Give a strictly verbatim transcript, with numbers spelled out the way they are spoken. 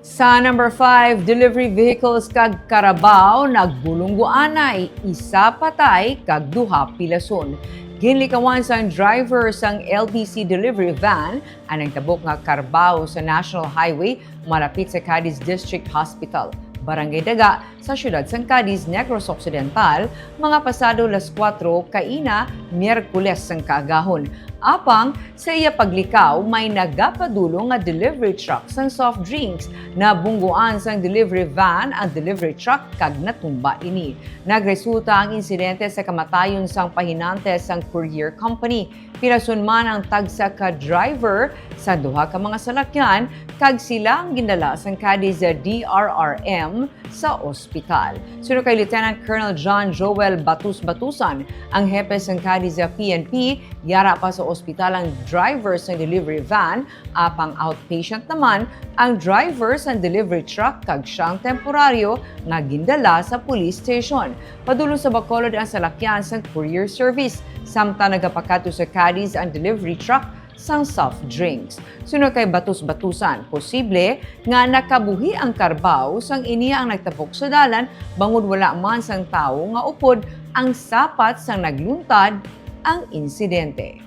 Sa number five, delivery vehicles kag karabaw nagbulungguanay, isa patay kag duha pilason. Ginlikawan sang driver sang L B C delivery van ang nagtabok nga karabaw sa National Highway malapit sa Cadiz District Hospital, Barangay Daga, sa siyudad sang Cadiz, Negros Occidental, mga pasado las kuwatro kaina, Miyerkules sang kaagahon. Apang sa iya paglikaw, may nagapadulong nga delivery truck sang soft drinks. Nabungguan sang delivery van ang delivery truck kag natumba ini. Nagresulta ang insidente sa kamatayon sang pahinante sang courier company. Pilason man ang tagsa ka driver sa duha ka mga salakyan kag sila ang gindala sang Cadiz D R R M sa ospital. Suno kay Lieutenant Colonel John Joel Batus Batusan, ang hepe sang Cadiz P N P, yara pa sa ospital ang driver sang delivery van, apang outpatient naman ang driver sang delivery truck kag siyang temporaryo nga gindala sa police station. Padulong sa Bacolod ang salakyan sang courier service, samtang nagapakadto sa Cadiz ang delivery truck sang soft drinks. Suno kay Batus Batusan, posible nga nakabuhi ang karabaw sang ini ang nagtabok sa dalan, bangod wala man sang tawo nga upod ang sapat sang nagluntad ang insidente.